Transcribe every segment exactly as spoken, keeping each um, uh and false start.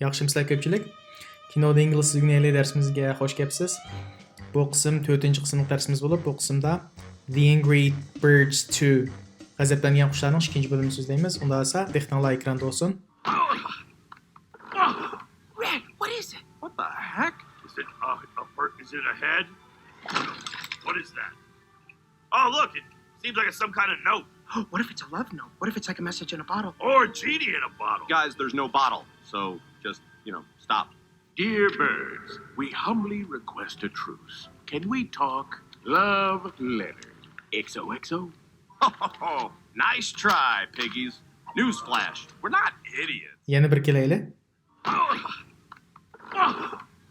ياخشىمۇسىلەر كۆپچىلىك؟ كىنودا ئىنگلىز تىلى ئۆگىنەيلى دەرسىمىزگە خوش كەپسىز. بۇ قىسىم تۆتىنچى قىسىملىق دەرسىمىز بولۇپ، بۇ قىسىمدا The Angry Birds two، غەزەپلەنگەن قۇشلارنىڭ ئىككىنچى بۆلۈمىنى سۆزلەيمىز. ئۇنداق بولسا دىققىتىڭلار ئېكراندا بولسۇن. Red, what is it? What the heck? Is it a, a bird? Is it a head? What is that? Oh, look, it seems like it's some kind of note. What if it's a love note? What if it's like a message in a bottle? Or a genie in a bottle. Guys, there's no bottle, so just, you know, stop. Dear birds, we humbly request a truce. Can we talk? Love, Leonard. X O X O. Ho, ho, ho. Nice try, piggies. Newsflash, we're not idiots. يەنە بىر كېلەيلى.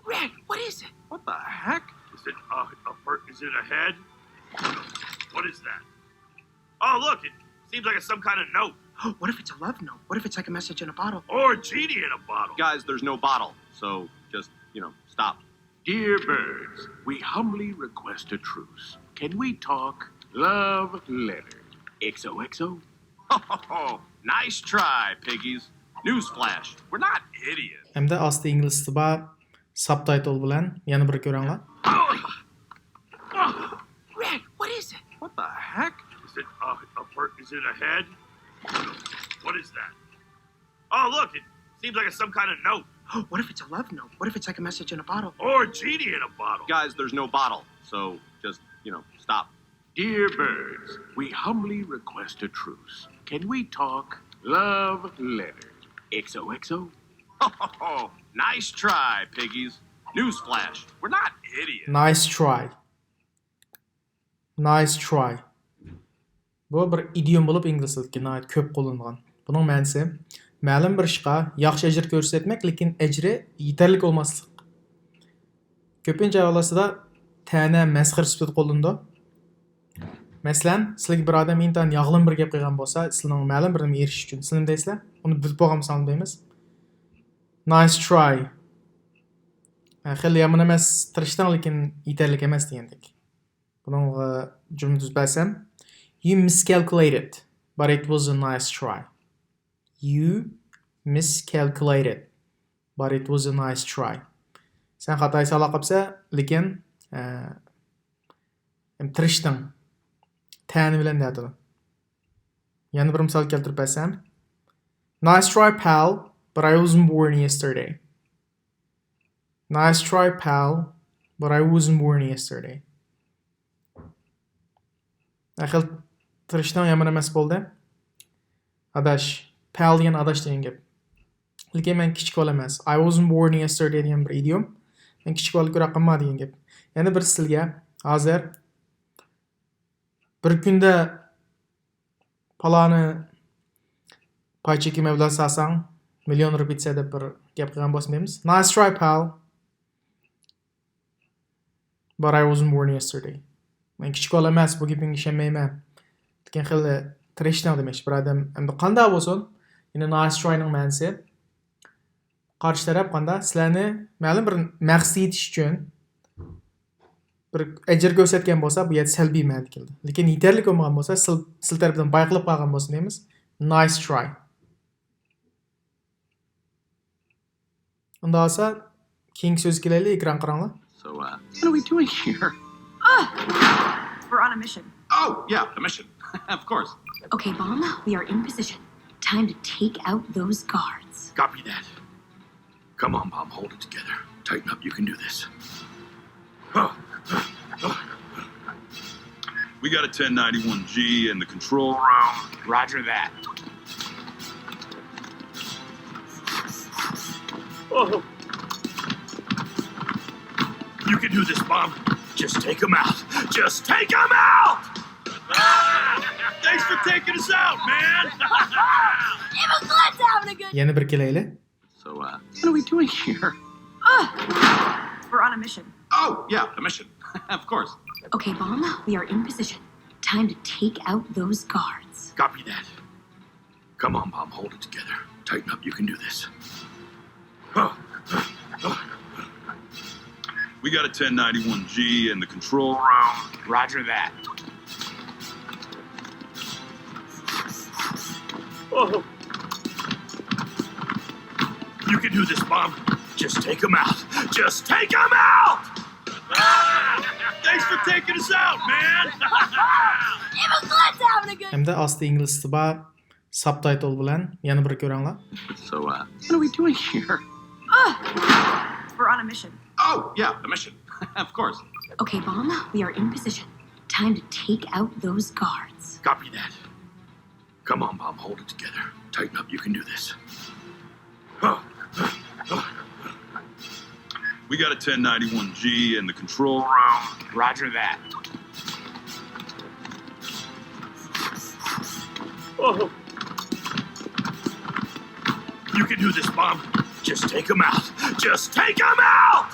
Red, what is it? What the heck? Is it a, a bird? Is it a head? What is that? Oh, look, it seems like it's some kind of note. What if it's a love note? What if it's like a message in a bottle? Or a genie in a bottle. Guys, there's no bottle, so just, you know, stop. Dear birds, we humbly request a truce. Can we talk? Love, Leonard. X O X O. Ho, ho, ho. Nice try, piggies. Newsflash, we're not idiots. ھەمدە ئاستى ئىنگلىزچىسى بار سابتايتىل بىلەن يەنە بىر كۆرۈڭلار. Red, what is it? What the heck? Is it a, a bird? Is it a head? What is that? Oh, look, it seems like it's some kind of note. What if it's a love note? What if it's like a message in a bottle? Or a genie in a bottle. Guys, there's no bottle, so just, you know, stop. Dear birds, we humbly request a truce. Can we talk? Love, Leonard. X O X O. Ho, ho, ho. Nice try, piggies. Newsflash, we're not idiots. Nice try. Nice try. بۇ بىر ئىدىيوم بولۇپ، ئىنگلىز تىلىدىكى ناھايىتى كۆپ قوللىنىدىغان. بۇنىڭ مەنىسى، مەلۇم بىر ئىشقا ياخشى ئەجىر كۆرسەتمەك، لېكىن ئەجرى يېتەرلىك بولماسلىق. كۆپىنچە ئەھۋاللاردا تەنە مەسخىرە سۈپىتىدە قوللىنىدۇ. مەسىلەن، سىلىگە بىر ئادەم ئىنتايىن ياغلىما بىر گەپ قىلغان بولسا، سىلىنىڭ مەلۇم بىر نېمە ئېرىشىش ئۈچۈن، سىلىنى دەيسىلەر، ئۇنى بىلىپ بولغان بولساڭلار دەيمىز. Nice try. ھە، خېلى يامان ئەمەس، تىرىشتىڭ، لېكىن يېتەرلىك ئەمەس دېگەندەك. بۇنىڭغا جۈملە تۈزۈپ بەرسەم، You miscalculated, but it was a nice try. You miscalculated, but it was a nice try. سەن خاتا ھېسابلاپ قاپسەن، لېكىن، ئە، تىرىشتىڭ. تەنە بىلەن دەۋاتىدۇ. يەنە بىر مىسال كەلتۈرۈپ بەرسەم. Nice try, pal, but I wasn't born yesterday. Nice try, pal, but I wasn't born yesterday. ھە، خېلى تىرىشتىڭ، يامان ئەمەس بولدى. ئاداش، pal دېگەن ئاداش دېگەن گەپ. لېكىن مەن كىچىك بالا ئەمەس. I wasn't born yesterday دېگەن بىر ئىدىيوم. مەن كىچىك بالا كۆرەلمەيمەن دېگەن گەپ. يەنە بىرسى سىلىگە ھازىر بىر كۈندە پالانى پاي چېكى مەبلەغ سالساڭ، مىليون رۇپىيە دەپ بىر گەپ قىلغان بولسا دەيمىز. Nice try, pal. But I wasn't born yesterday. مەن كىچىك بالا ئەمەس، بۇ گېپىڭگە ئىشەنمەيمەن. لېكىن خېلى تىرىشتىڭ دېمەكچى، بىر ئادەم. ئەمدى قانداق بولسۇن؟ يەنى nice try نىڭ مەنىسى، قارشى تەرەپ قانداق؟ سىلەرنى مەلۇم بىر مەقسەتكە يېتىش ئۈچۈن بىر ئەجىر كۆرسەتكەن بولسا، بۇ يەردە سەلبىي مەنىدە كېلىدۇ. لېكىن يېتەرلىك بولمىغان بولسا، سىل-، سىلى تەرىپىدىن بايقىلىپ قالغان بولسا دەيمىز. Nice try. ئۇنداق بولسا، كېيىنكى سۆزگە كېلەيلى، ئېكران قاراڭلار. So, uh, what are we doing here? Ah! We're on a mission. Oh, yeah, a mission. Of course. Okay, Bomb, we are in position. Time to take out those guards. Copy that. Come on, Bomb, hold it together. Tighten up, you can do this. We got a ten ninety-one G in the control room. Roger that. Oh. You can do this, Bomb. Just take him out. Just take him out! Ah! Thanks for taking us out, man! It was glad to having a good يەنە بىر كېلەيلى. So, uh, what are we doing here? Ugh! We're on a mission. Oh, yeah, a mission. Of course. Okay, Bomb, we are in position. Time to take out those guards. Copy that. Come on, Bomb, hold it together. Tighten up, you can do this. We got a ten ninety-one G in the control room. Roger that. Oh. You can do this, Bob. Just take him out. Just take him out! Thanks for taking us out, man! It was glad to having a good ھەمدە ئاستا ئىنگلىزچىسى بار سابتايتىل بىلەن يەنە بىر كۆرۈڭلار. So, uh, what are we doing here? We're on a mission. Oh, yeah, a mission. Of course. Okay, Bomb, we are in position. Time to take out those guards. Copy that. Come on, Bomb, hold it together. Tighten up, you can do this. We got a ten ninety-one G in the control room. Roger that. Oh. You can do this, Bomb. Just take him out. Just take him out!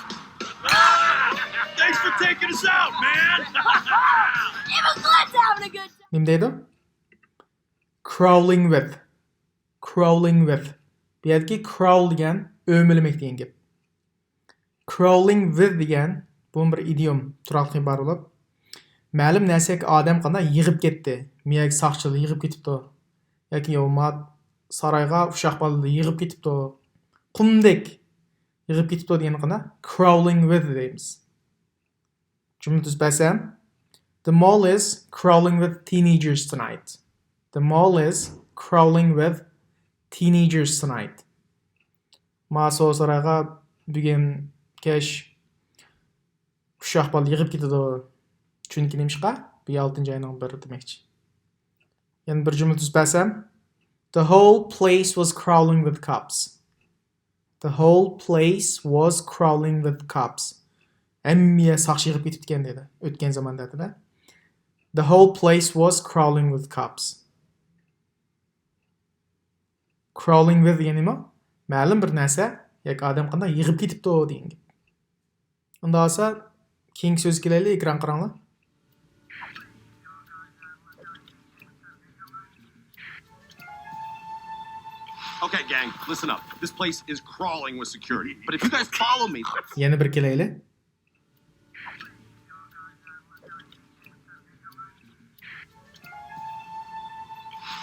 Thanks for taking us out, man! It was glad to having a good time. نېمە دەيدۇ؟ Crawling with. Crawling with. بۇ يەردىكى crawl دېگەن ئۆمىلىمەك دېگەن گەپ. Crawling with دېگەن بۇ بىر ئىدىيوم، تۇراقلىق ئىبارە بولۇپ، مەلۇم نەرسىگە ئادەم قانداق يىغىپ كەتتى، مۇ يەرگە ساقچىلار يىغىپ كېتىپتۇ ياكى يومات سارايغا ئۇششاق بالىلار يىغىپ كېتىپتۇ، قۇمدەك يىغىپ كېتىپتۇ دېگەننى قانداق؟ Crawling with دەيمىز. جۈملە تۈزۈپ بەرسەم، The mall is crawling with teenagers tonight. The mall is crawling with teenagers tonight. ماسو سارايغا بۈگۈن كەچ ئۇششاق بالا يىغىپ كېتىدۇ. چۈنكى نېمىشقا؟ بۇ ئالتىنچى ئاينىڭ بىرى دېمەكچى. يەنە بىر جۈملە تۈزۈپ بەرسەم، The whole place was crawling with cops. The whole place was crawling with cops. ھەممە يەر ساقچى يىغىپ كېتىپتىكەن دېدى. ئۆتكەن زامان دەتىدە. The whole place was crawling with cops. Crawling with دېگەن نېمە؟ مەلۇم بىر نەرسە ياكى ئادەم قانداق يىغىپ كېتىپتۇ دېگەن گەپ. ئۇنداق بولسا، كېيىنكى سۆزگە كېلەيلى، ئېكرانغا قاراڭلار. Okay, gang, listen up. This place is crawling with security. But if you guys follow me, يەنە بىر كېلەيلى.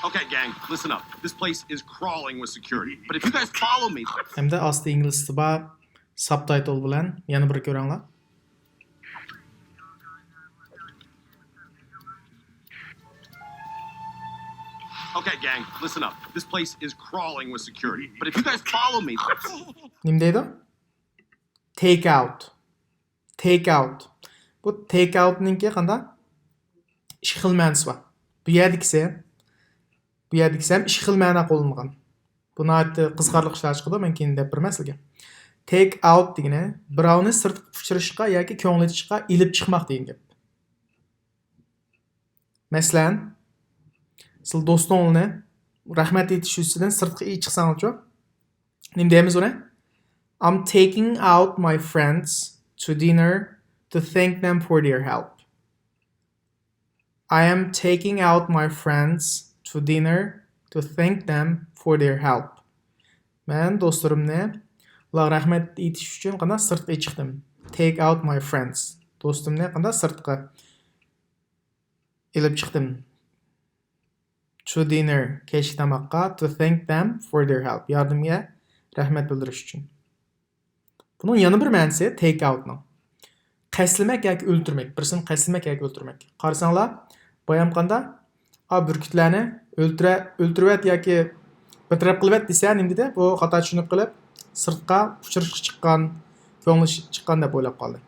Okay, gang, listen up. This place is crawling with security. But if you guys follow me, ھەمدە ئاستا ئىنگلىزچىسى بار سابتايتىل بىلەن يەنە بىر كۆرۈڭلار. Okay, gang, listen up. This place is crawling with security. But if you guys follow me, نېمە دەيدۇ؟ Take out. Take out. بۇ take out نىڭكى قانداق؟ ئىككى خىل مەنىسى بار. بۇ يەردىكىسى، بۇ يەردىكىسى ھەم ئىككى خىل مەنە قوللانغان. بۇ ناھايىتى قىزىقارلىق ئىشلار چىقىدۇ، مەن كېيىن دەپ بېرىمەن سىلەرگە. Take out دېگىنى بىراۋنى سىرتقا ئۇچرىشىشقا ياكى كۆڭلى ئېچىشقا ئېلىپ چىقماق دېگەن گەپ. مەسىلەن، سىز دوستۇڭلارنى رەھمەت ئېيتىش يۈزىسىدىن سىرتقا ئېلىپ چىقساڭلارچۇ؟ نېمە دەيمىز ئۇنى؟ I'm taking out my friends to dinner to thank them for their help. I am taking out my friends to dinner to thank them for their help. مەن دوستلىرىمنى ئۇلارغا رەھمەت ئېيتىش ئۈچۈن قانداق سىرتقا چىقتىم. Take out my friends. دوستۇمنى قانداق سىرتقا ئېلىپ چىقتىم. To dinner، كەچلىك تاماققا، to thank them for their help، ياردىمىگە رەھمەت بىلدۈرۈش ئۈچۈن. بۇنىڭ يەنە بىر مەنىسى take out نىڭ. قەستلىمەك ياكى ئۆلتۈرمەك، بىرسىنى قەستلىمەك ياكى ئۆلتۈرمەك. قارىساڭلار، بايام قاندا، ئا، بۈركۈتلەرنى ئۆلتۈرە-، ئۆلتۈرۈۋەت ياكى بىر تەرەپ قىلىۋەت دېسە، نېمە دېدى؟ بۇ خاتا چۈشىنىپ قېلىپ، سىرتقا ئۇچرىشىشقا چىققان، كۆڭلىشىشكە چىققان دەپ ئويلاپ قالدى.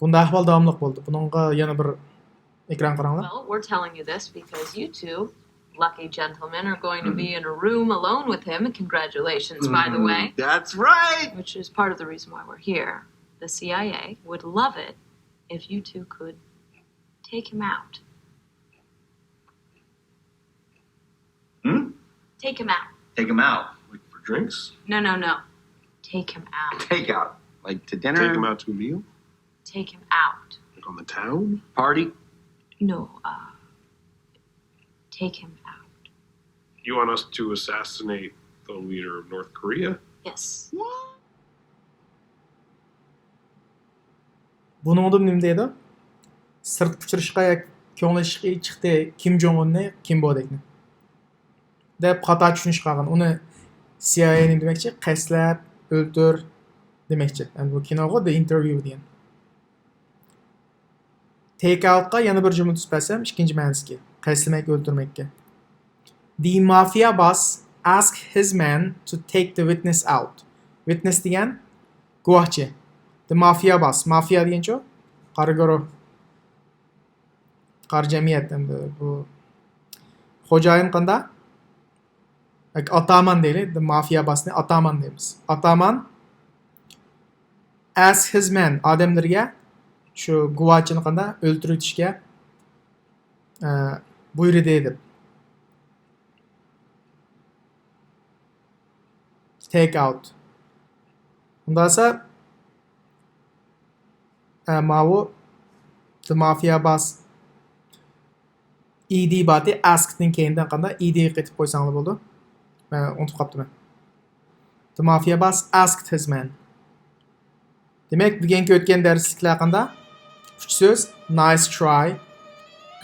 بۇنداق ئەھۋال داۋاملىق بولدى. بۇنىڭغا يەنە بىر ئېكران قاراڭلار. Well, we're telling you this because you two lucky gentlemen are going to be in a room alone with him. Congratulations, by the way. That's right. Which is part of the reason why we're here. The C I A would love it if you two could take him out. Hmm? Take him out. Take him out. Like for drinks? No, no, no. Take him out. Take out. Like to dinner? Take him out to a meal? Take him out. Like on the town? Party? No, uh, take him out. You want us to assassinate the leader of North Korea? Yes. بۇنىڭدىن نېمە دەيدۇ؟ سىرتقا ئۇچرىشىشقا ياكى كۆڭلىشىشقا چىقتى كىم جوڭ ئۇننى، كىم بودەكنى دەپ خاتا چۈشىنىش قالغان. ئۇنى سىئايئېي نېمە دېمەكچى؟ قەستلەپ ئۆلتۈر دېمەكچى. ئەمدى بۇ كىنوغۇ، The Interview دېگەن. Take outقا يەنە بىر جۈملە تۈزۈپ بەرسەم، ئىككىنچى مەنىسىكى، قەستلىمەك، ئۆلتۈرمەككە. The mafia boss asked his men to take the witness out. Witness دېگەن گۇۋاھچى. The mafia boss. مافىيا دېگەنچۇ؟ قارا گۇرۇھ. قارا جەمئىيەت ئەمدى بۇ. خوجايىن قاندا؟ ياكى ئاتامان دەيلى. The mafia bossنى ئاتامان دەيمىز. ئاتامان asked his men، ئادەملىرىگە شۇ گۇۋاھچىنى قاندا ئۆلتۈرۈۋېتىشكە، ئە، بۇيرۇدى دەپ. Take out. ئۇنداقسا، ئە، ماۋۇ The mafia boss ed باتى asked نىڭ كەينىدىن قاندا ed قېتىپ قويساڭلار بولىدۇ. مەن ئۇنتۇپ قاپتىمەن. The mafia boss asked his men. دېمەك، بۈگۈنكى ئۆتكەن دەرسلىكلەر قاندا؟ ئۈچ سۆز: nice try،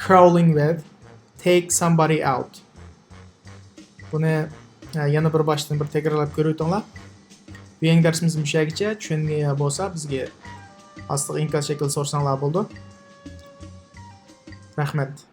crawling with، take somebody out. بۇنى، ھە، يەنە بىر باشتىن بىر تەكرارلاپ كۆرۈۋېتىڭلار. بۈگۈنكى دەرسىمىز مۇشۇ يەرگىچە. چۈشەنمىگەن بولسا بىزگە ئاستىغا ئىنكاس شەكلىدە سورىساڭلار بولىدۇ. رەھمەت.